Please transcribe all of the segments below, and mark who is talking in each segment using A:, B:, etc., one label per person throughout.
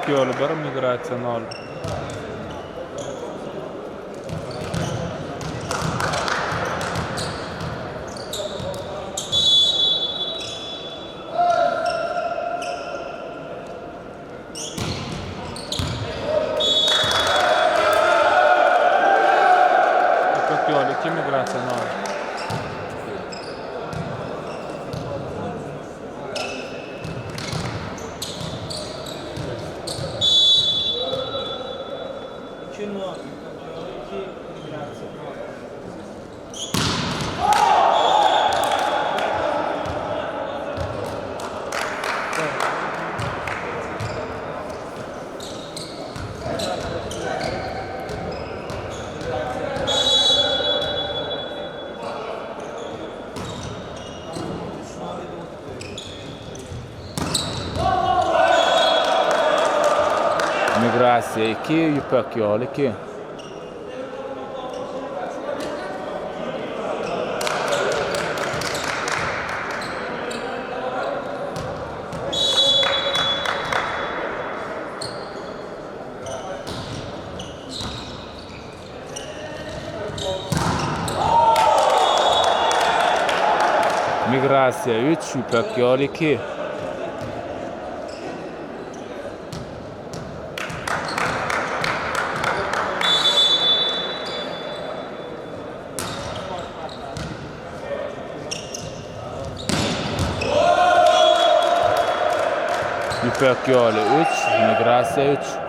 A: Ýüpek ýoly 1, Migrasiýa 0. Ýüpek ýoly 2, Migrasiýa 0.
B: Migrasiýa 2, Ýüpek ýoly 2. Migrasiýa 3, Ýüpek ýoly 2. Ýüpek ýoly 3, Migrasiýa 3.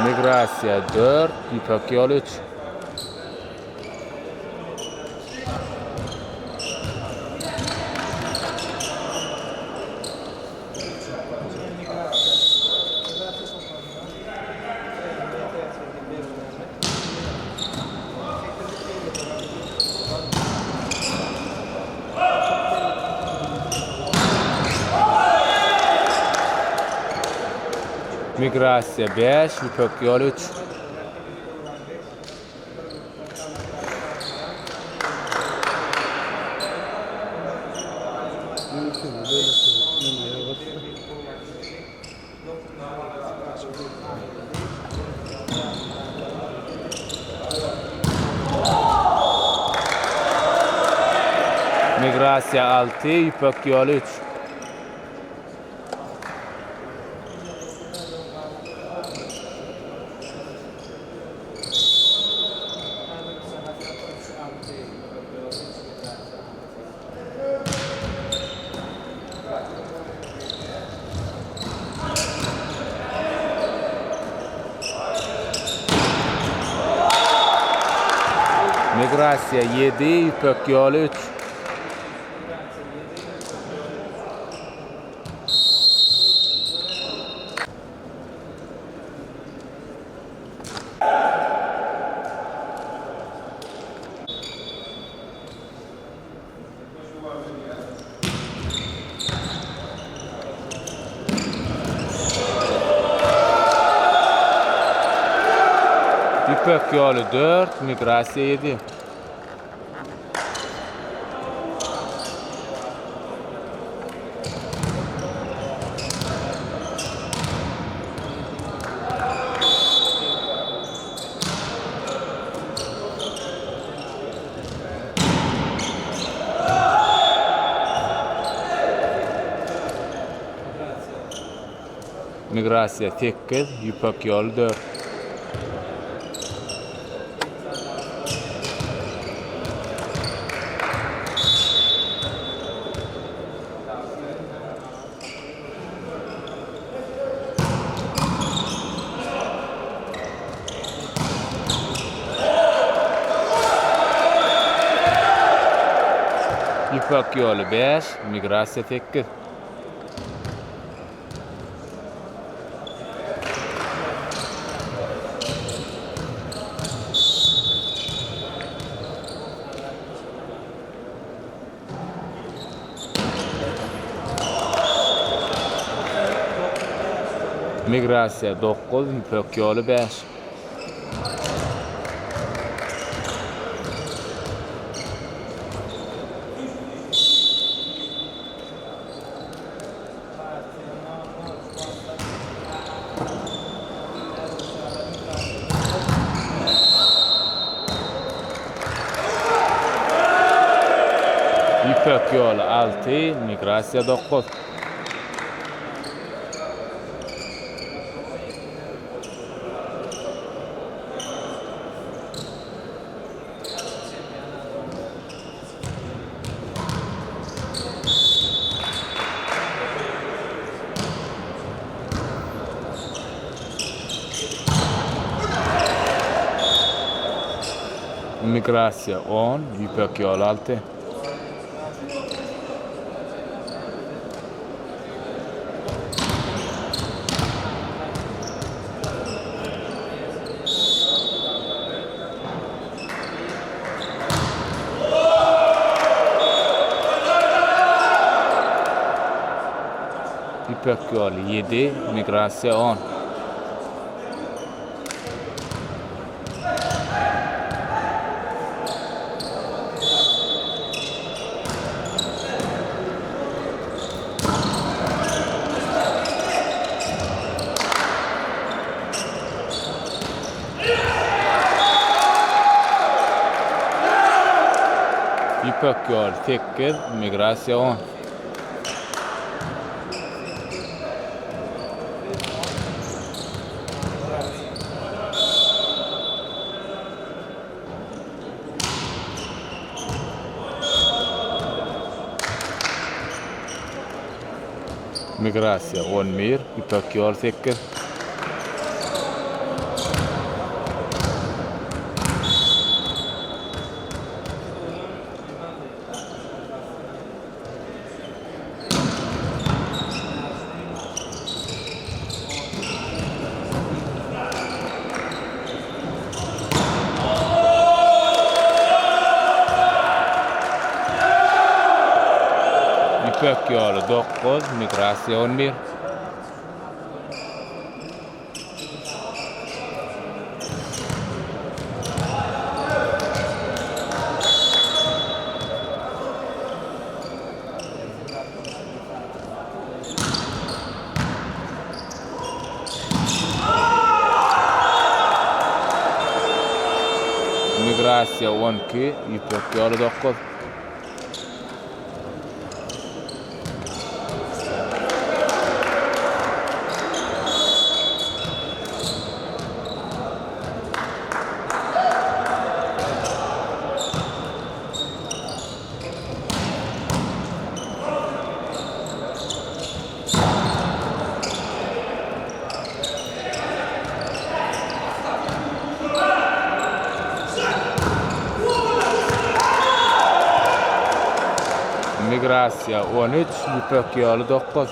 B: Migrasiýa 4, Ýüpek ýoly 3. Migrasiýa 5, Ýüpek ýoly 3. Migrasiýa 6, Ýüpek ýoly 3. Migrasiýa 7, Ýüpek ýoly 3. Ýüpek ýoly 4, migrasiýa 7. Migrasiýa 8, Ýüpek ýoly 4. Ýüpek ýoly 5, migrasiýa 8. Migrasiýa 9, Ýüpek ýoly 5. Ýüpek ýoly 6, Migrasiýa 9. Migrasiýa 10, Ýüpek ýoly 6. Ýüpek ýoly 7, migrasiýa 10. Ýüpek ýoly 8, migrasiýa 10. Migrasiýa 11, Ýüpek ýol 8. Ýüpek ýoly 9, migrasiýa 11. Migrasiýa 12, Ýüpek ýoly 9. Migrasiýa 13, Ýüpek ýoly 9.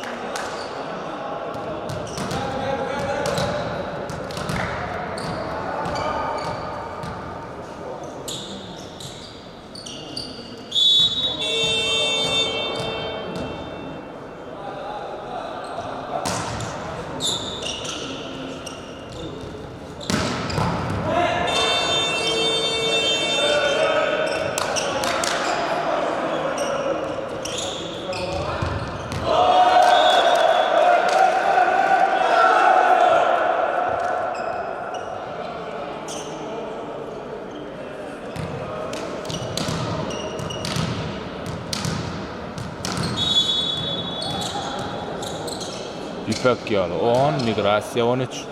B: Ýüpek ýoly 10, migrasiýa 13.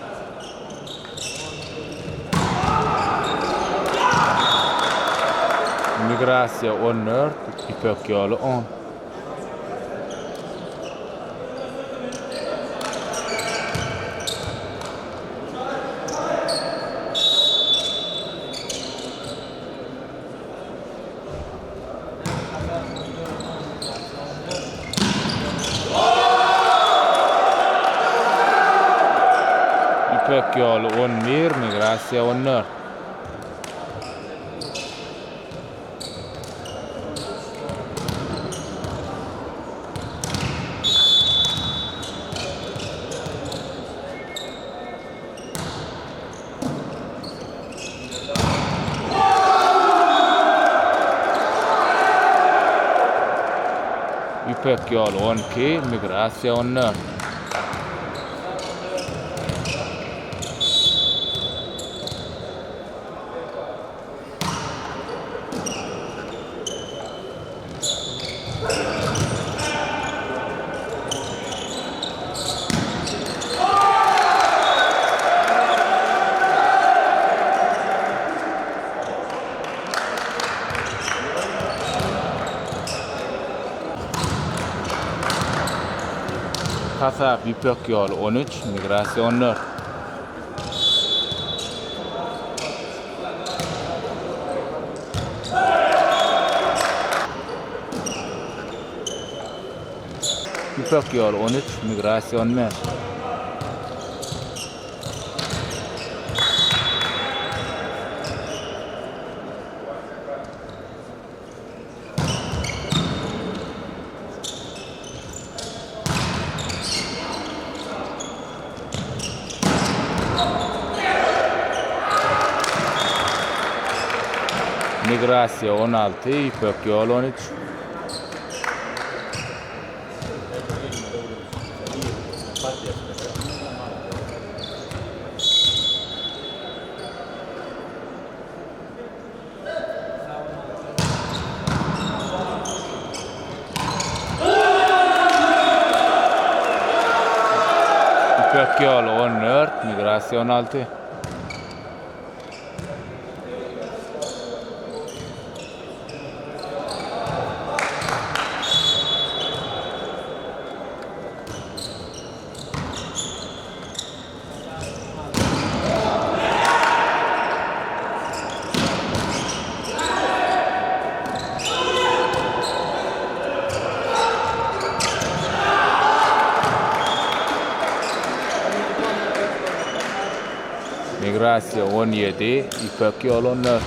B: Migrasiýa 14, Ýüpek ýoly 10. Ýüpek ýoly 11, migrasiýa 14. Ýüpek ýoly 12, Migrasiýa 14. Hasap Ýüpek ýoly 13, Migrasiýa 14. Ýüpek ýoly 13, Migrasiýa 15. Migrasiýa 16, Ýüpek ýoly 13. Ýüpek ýoly 14, Migrasiýa 16. Migrasiýa 17, Ýüpek ýoly 14.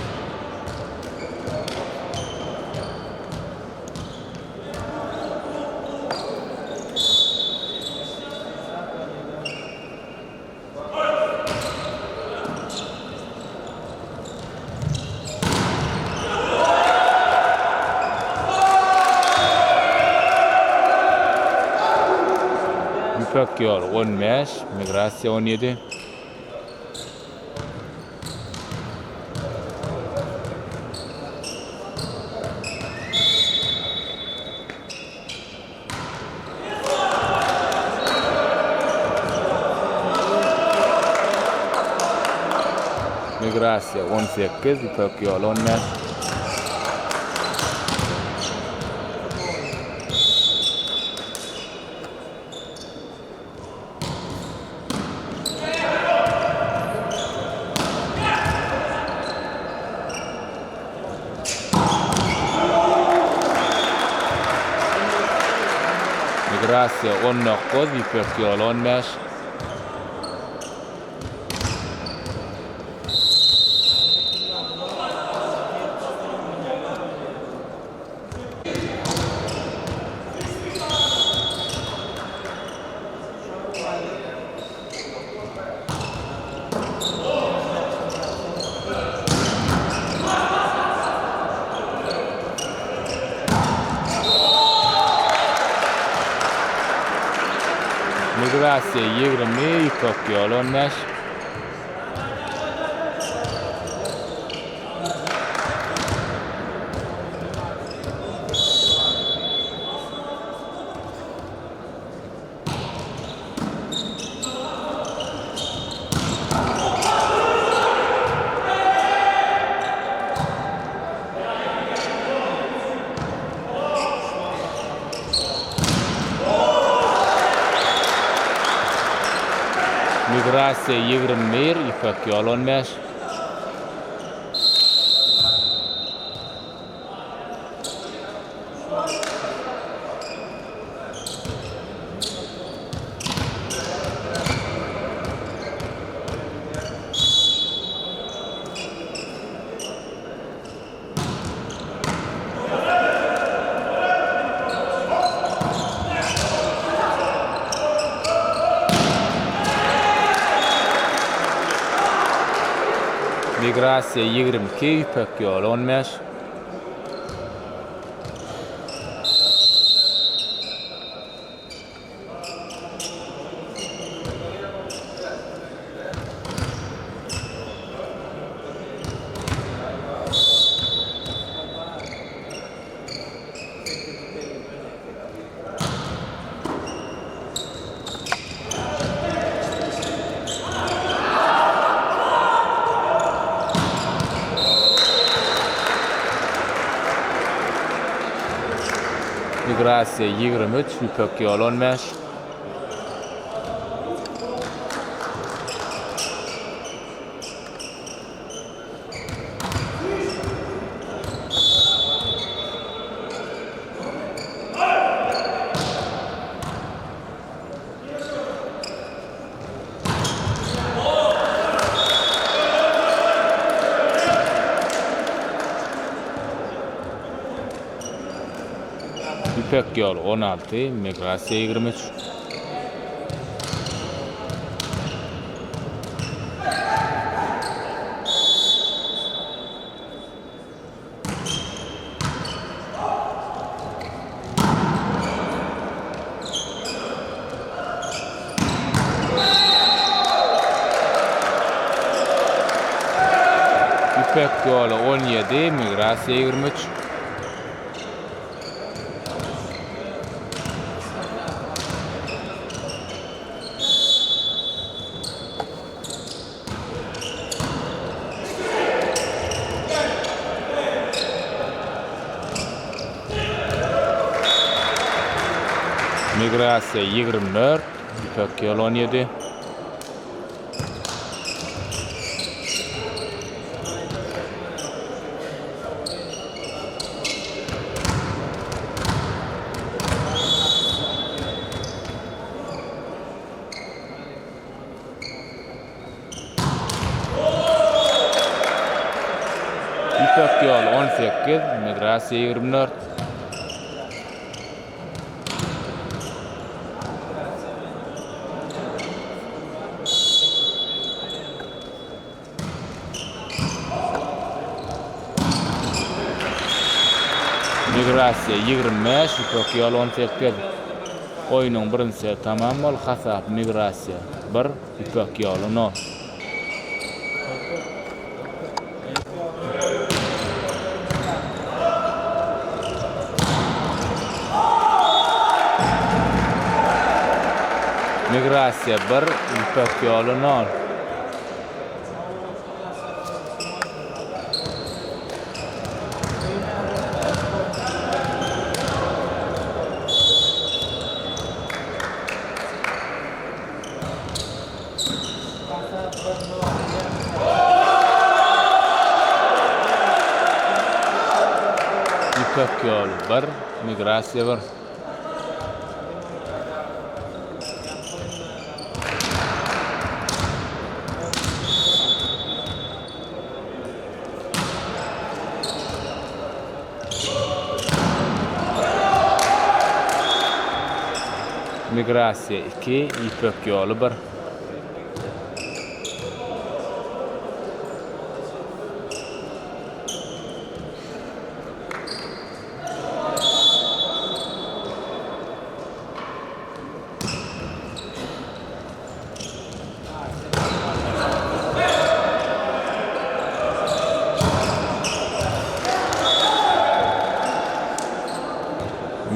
B: Ýüpek ýoly 15, Migrasiýa 17. Migrasiýa 18, Ýüpek ýoly 15. Migrasiýa 19, Ýüpek ýoly 15. Migrasiýa 20, Ýüpek ýoly 15. Migrasiýa 21, Ýüpek ýoly 15. Migrasiýa 22, Ýüpek ýoly 15. Migrasiýa 23, Ýüpek ýoly 15. Ýüpek ýoly 16, Migrasiýa 23. Ýüpek ýoly 17, Migrasiýa 23. Migrasiýa 24, Ýüpek ýoly 17. Ýüpek ýoly 18, Migrasiýa 24. Migrasiýa 25, Ýüpek ýoly 18. Oýnuň birinji seti tamam boldy. Hasap Migrasiýa 1, Ýüpek ýoly 0. Migrasiýa 1, Ýüpek ýoly 0. Ýüpek ýoly 1, Migrasiýa 1. Migrasiýa 2, Ýüpek ýoly 1.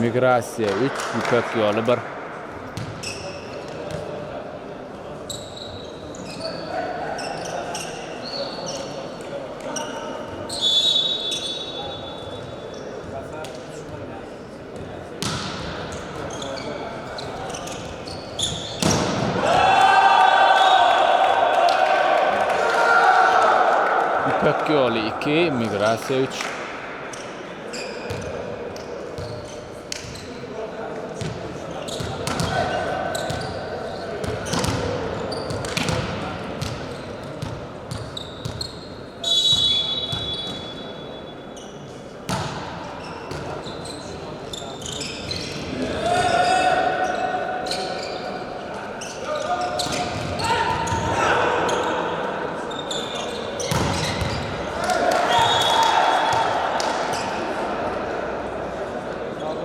B: Migrasiýa 3, Ýüpek ýoly 1. Ýüpek ýoly 2, Migrasiýa 3.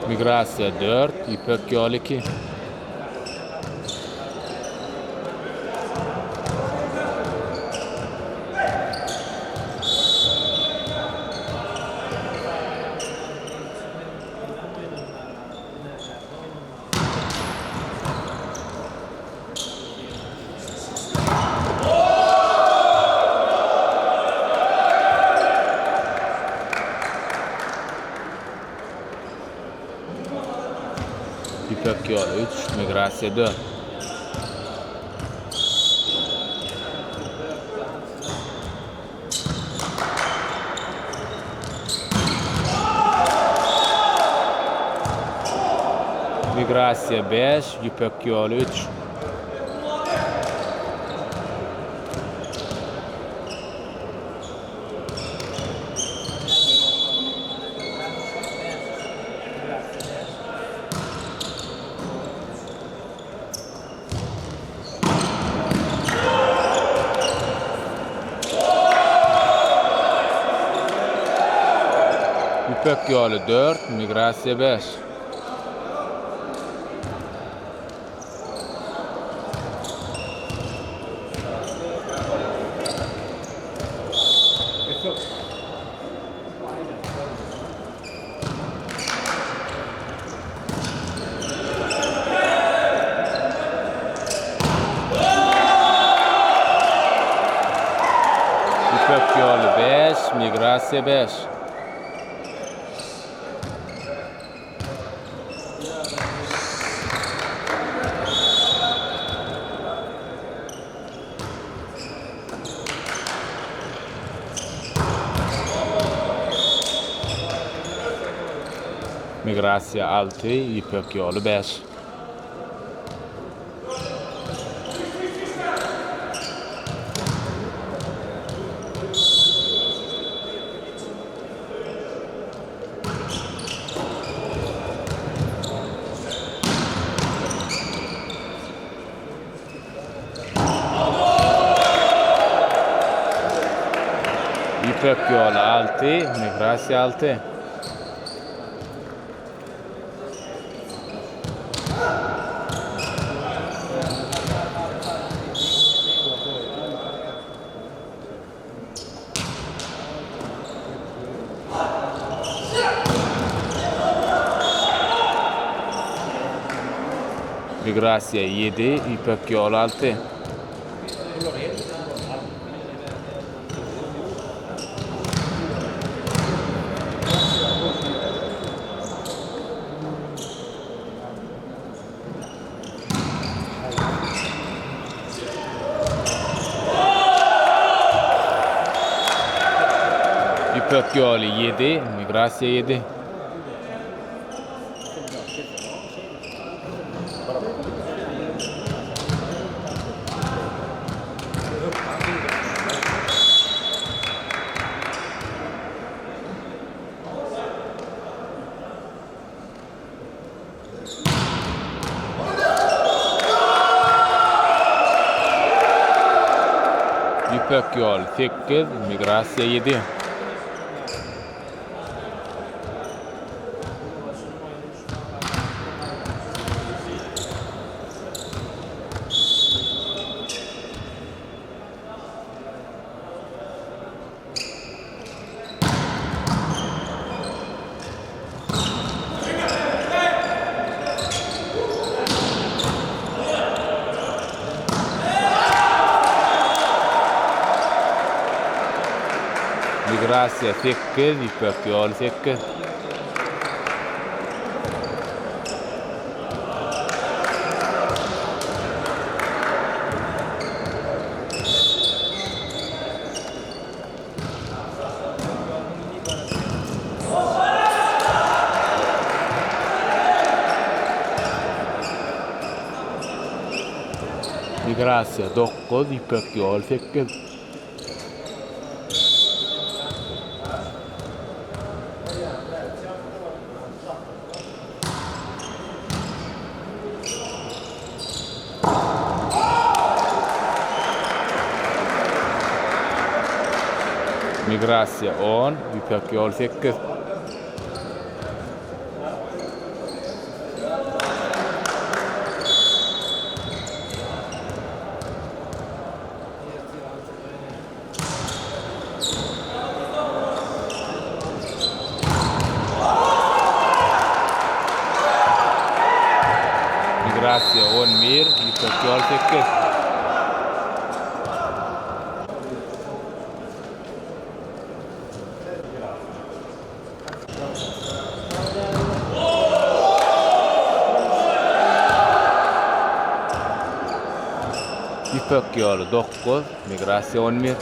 B: Migrasiýa 4, Ýüpek ýoly 2. Ýüpek ýoly 3, Migrasiýa 4. Migrasiýa 5, Ýüpek ýoly 3. Ýüpek ýoly 4, Migrasiýa 5. Ýüpek ýoly 5, Migrasiýa 5. Migrasiýa 6, Ýüpek ýoly 5. Ýüpek ýoly 6, migrasiýa 6. Migrasiýa 7, Ýüpek ýoly 6. Ýüpek ýoly 7, migrasiýa 7. Ýüpek ýoly 8, migrasiýa 7. Migrasiýa 8, Ýüpek ýoly 8. Migrasiýa 9, Ýüpek ýoly 8. Migrasiýa 10, Ýüpek ýol 8. Migrasiýa 11, Ýüpek ýol 8. Ýüpek ýoly 9, Migrasiýa 11.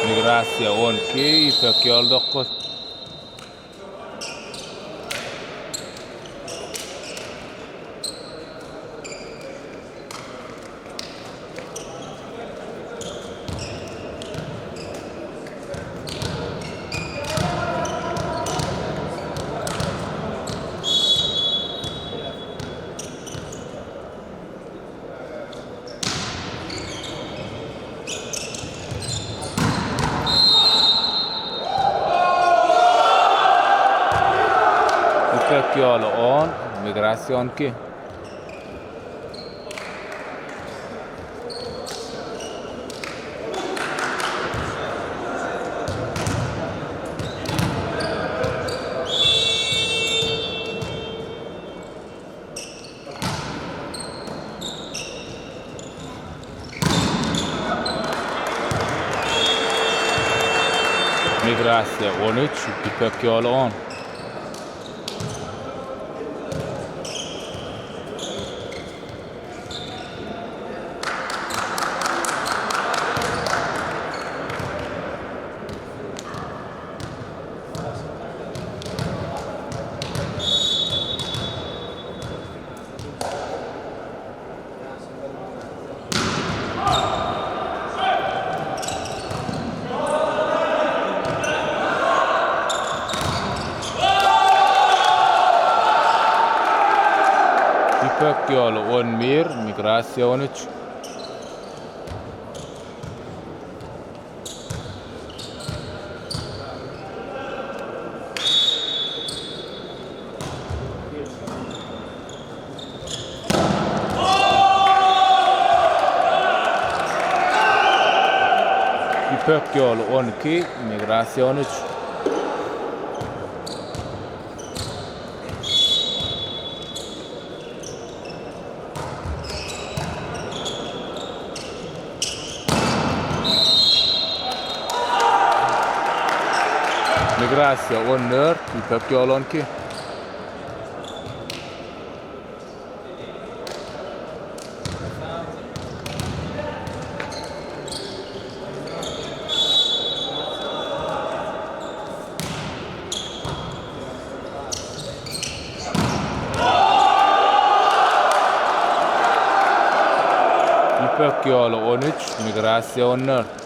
B: Migrasiýa 12, Ýüpek ýoly 9. Ýüpek ýoly 10, migrasiýa 12. Migrasiýa 13, Ýüpek ýoly 10. Ýüpek ýoly 11, migrasiýa 13. Ýüpek ýoly 12, migrasiýa 13. Migrasiýa 14, Ýüpek ýoly 12. Ýüpek ýoly 13, migrasiýa 14.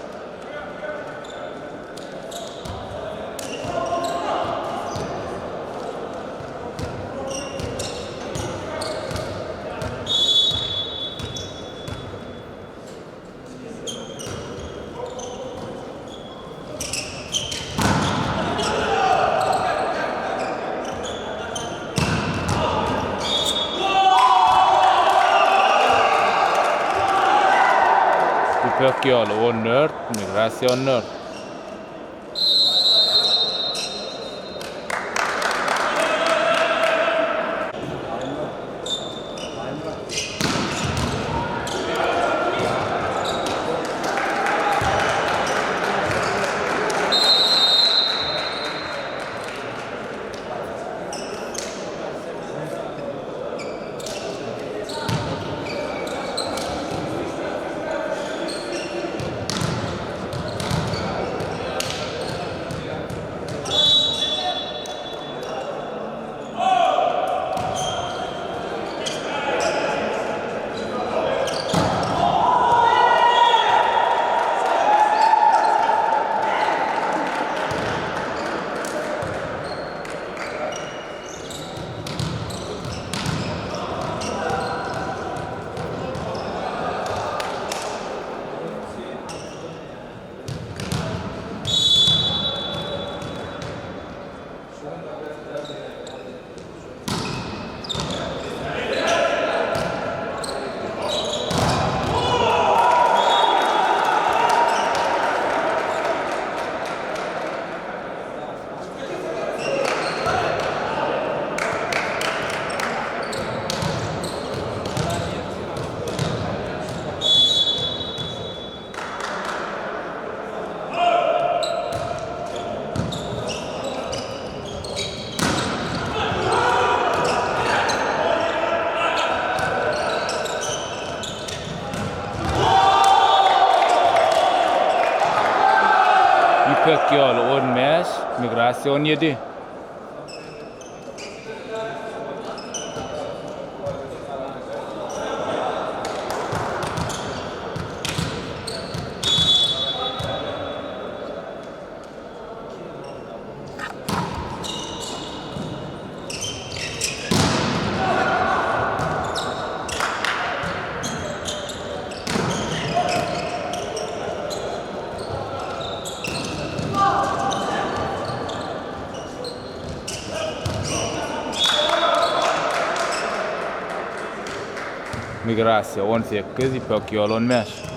B: Ýüpek ýoly 14, migrasiýa 14. Ýüpek ýoly 15, Migrasiýa 17. Migrasiýa 18, Ýüpek ýoly 15.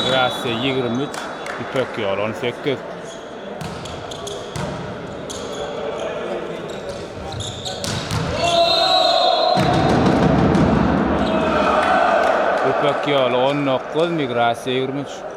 B: Migrasiýa 23, Ýüpek ýoly 18. Ýüpek ýoly 19, Migrasiýa 23.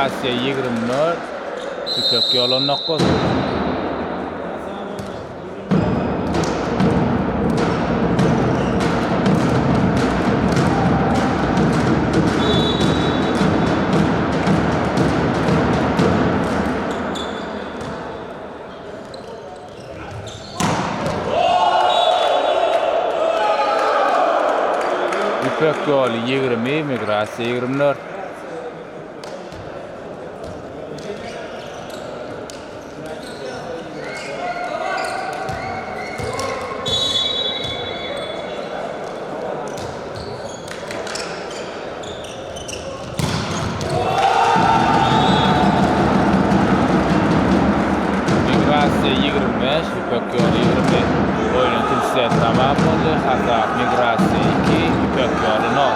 B: Migrasiýa 24, Ýüpek ýoly 19. Ýüpek ýoly 20, Migrasiýa 24. Migrasiýa 25, Ýüpek ýoly 20. Oýnuň ikinji seti tamam boldy. Hasap Migrasiýa 2, Ýüpek ýoly 0.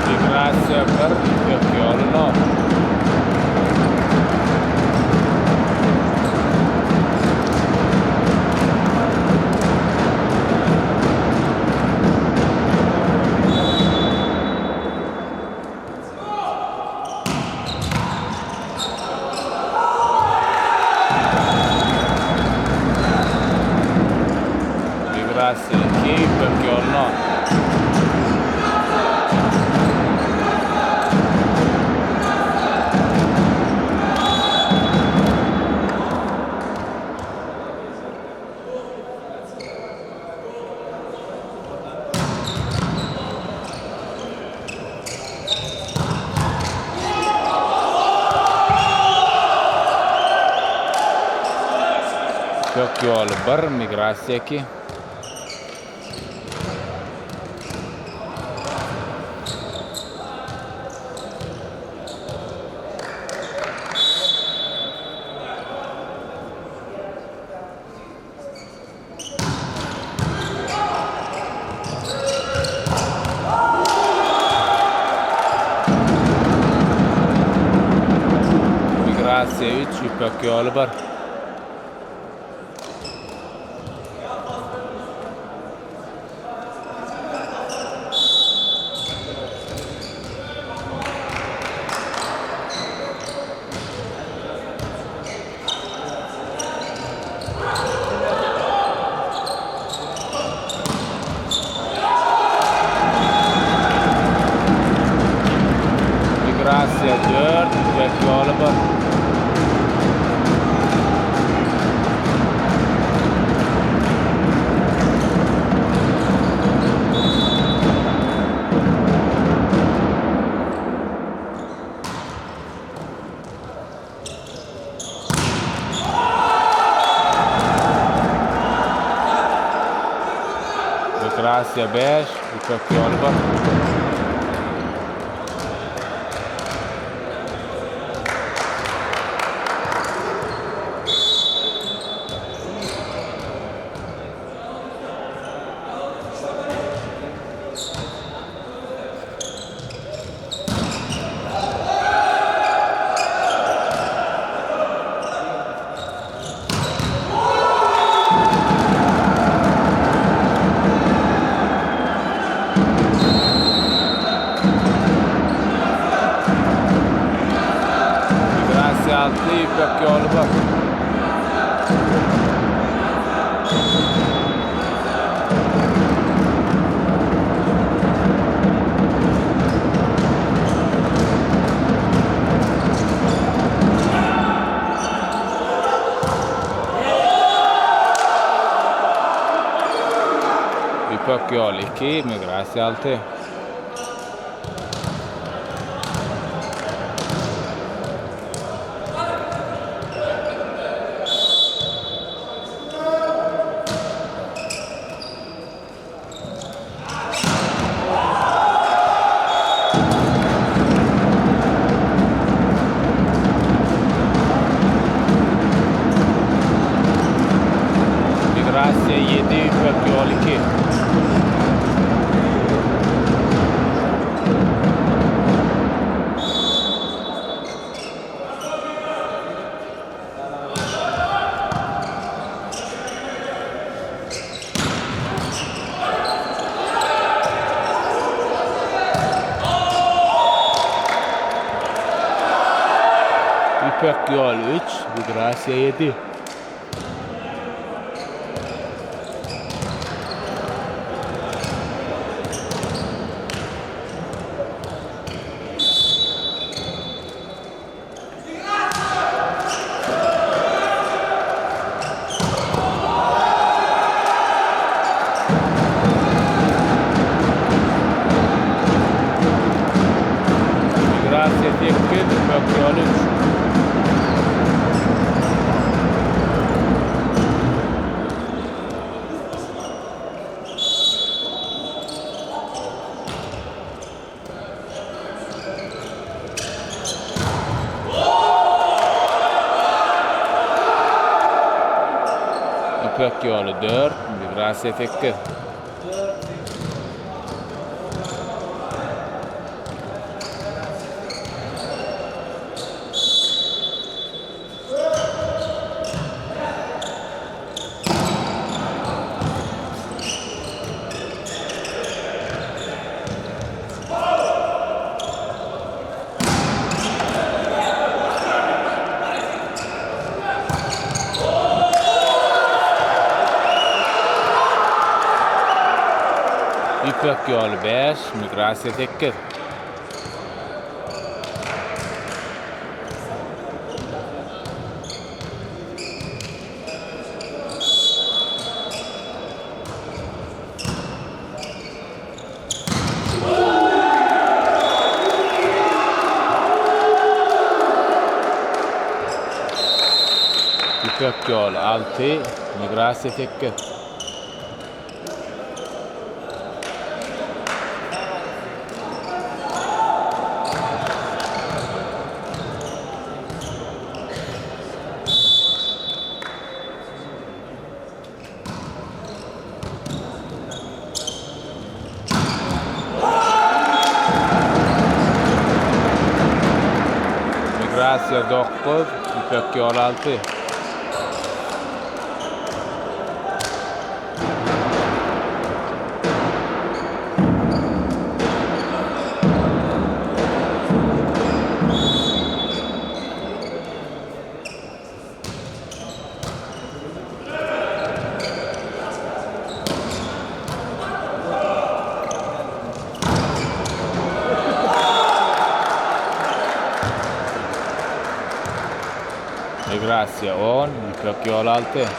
B: Migrasiýa 1, Ýüpek ýoly 0. Migrasiýa 2, Ýüpek ýoly 0. Ýüpek ýoly 1, Migrasiýa 2. Migrasiýa 3, Ýüpek ýoly 1. Migrasiýa 4, Ýüpek ýoly 1. Migrasiýa 5, Ýüpek ýoly 1. Migrasiýa 6, Ýüpek ýoly 1. Ýüpek ýoly 2, Migrasiýa 6. 7, Ýüpek ýoly 2. Ýüpek ýoly 3, Migrasiýa 7. Migrasiýa 8, Ýüpek ýoly 3. Ýüpek ýoly 4, Migrasiýa 8. Ýüpek ýoly 5, migrasiýa 8. Ýüpek ýoly 6, migrasiýa 8. Migrasiýa 9, Ýüpek ýoly 6. Migrasiýa 10, Ýüpek ýoly 6.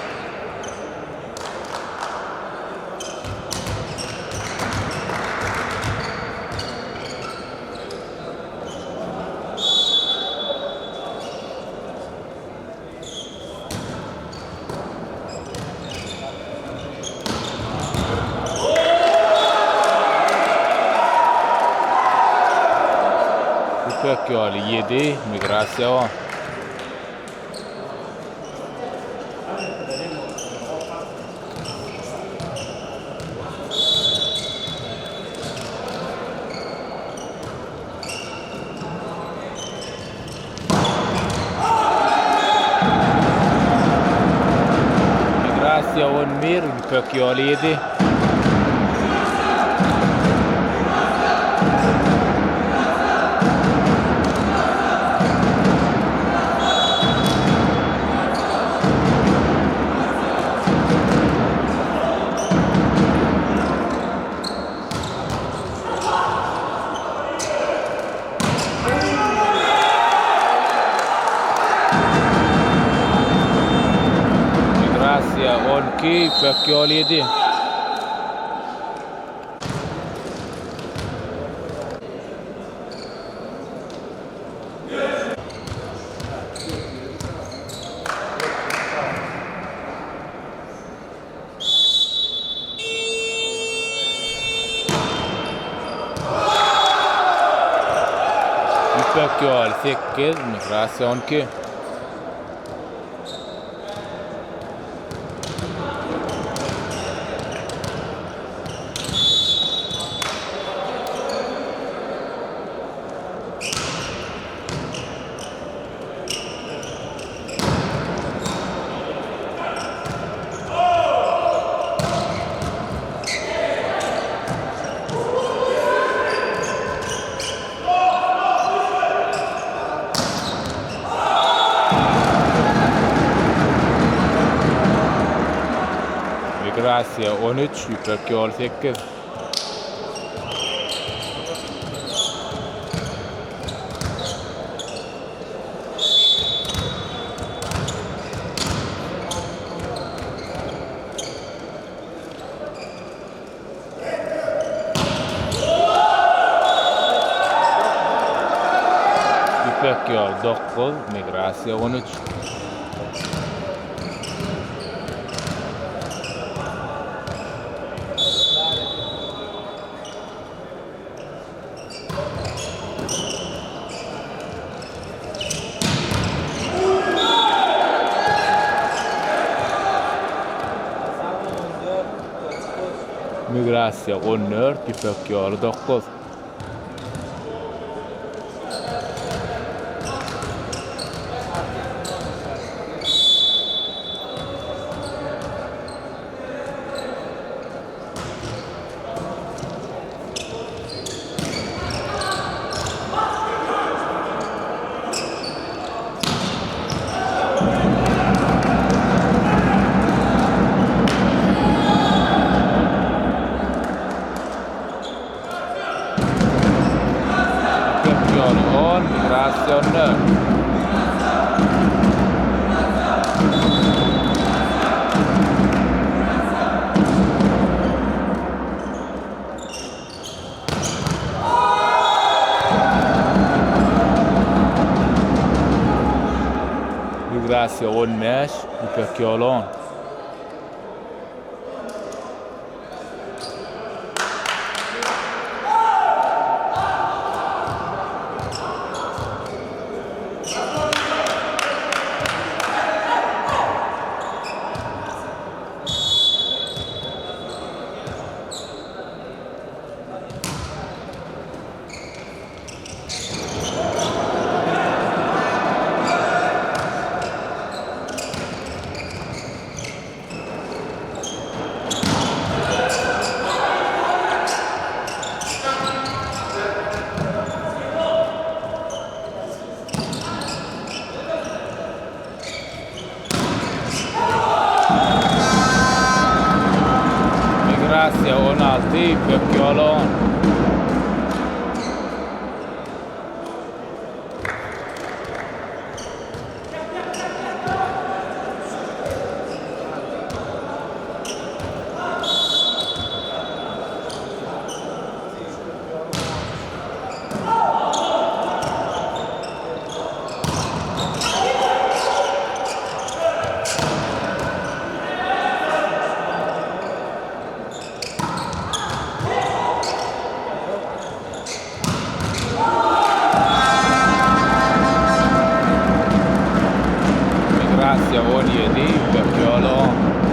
B: Ýüpek ýoly 7, migrasiýa 10. Migrasiýa 11, Ýüpek ýoly 7. Migrasiýa 12, Ýüpek ýoly 7. Ýüpek ýoly 8, migrasiýa 12. Migrasiýa 13, Ýüpek ýoly 8. Ýüpek ýoly 9, Migrasiýa 13. Migrasiýa 14, Ýüpek ýoly 9. Ýüpek ýoly 10, migrasiýa 14. Migrasiýa 15, Ýüpek ýoly 10. Migrasiýa 16, Ýüpek ýoly 10. Migrasiýa 17, Ýüpek ýoly 10.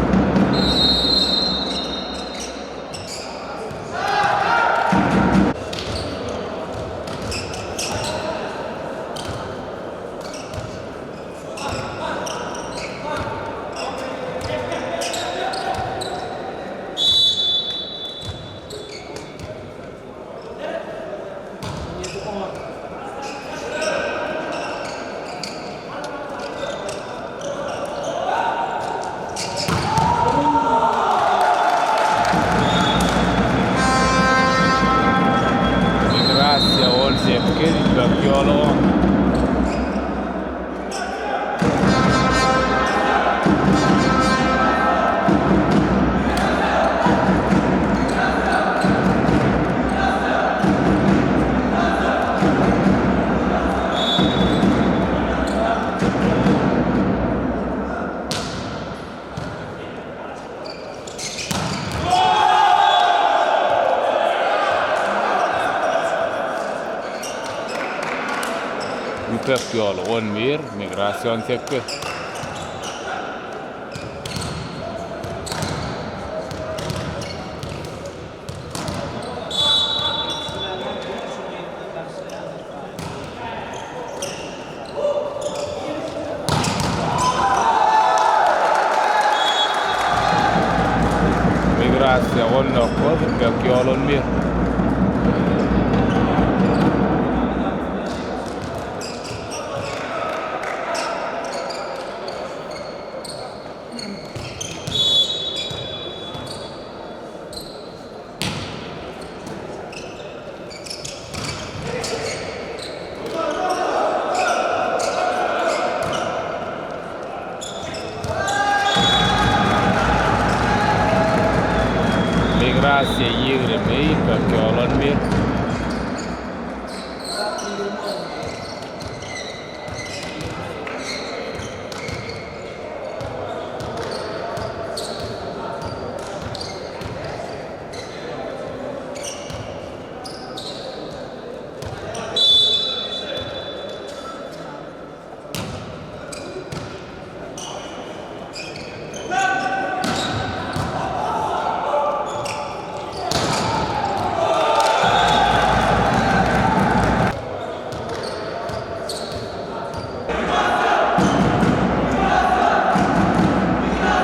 B: Migrasiýa 18, Ýüpek ýoly 10. Ýüpek ýoly 11, migrasiýa 18. Migrasiýa 19, Ýüpek ýoly 11. Migrasiýa 20, Ýüpek ýoly 11.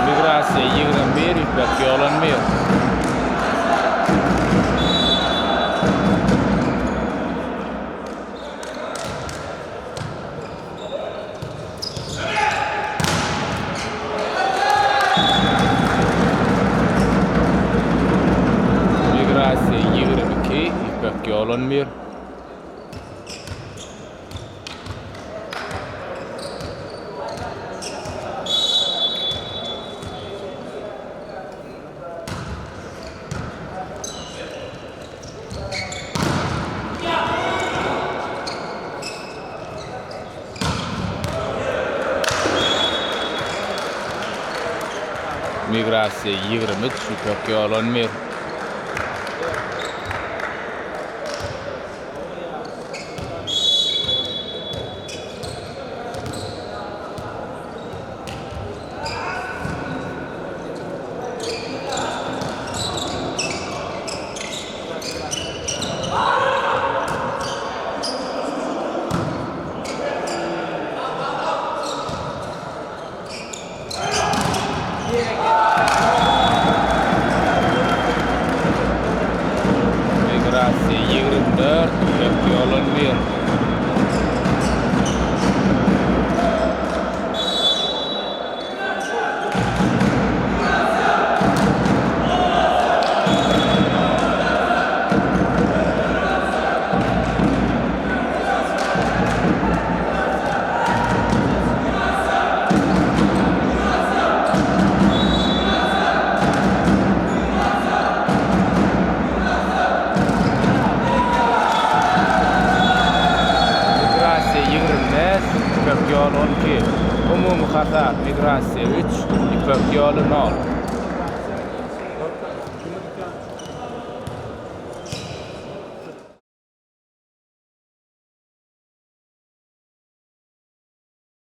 B: Migrasiýa 21, Ýüpek ýoly 11. Migrasiýa 22, Ýüpek ýoly 11. Migrasiýa 23, Ýüpek ýoly 11. Migrasiýa 24, Ýüpek ýoly 11. Migrasiýa 25, Ýüpek ýoly 12. Umumy hasap, Migrasiýa 3, Ýüpek ýoly 0.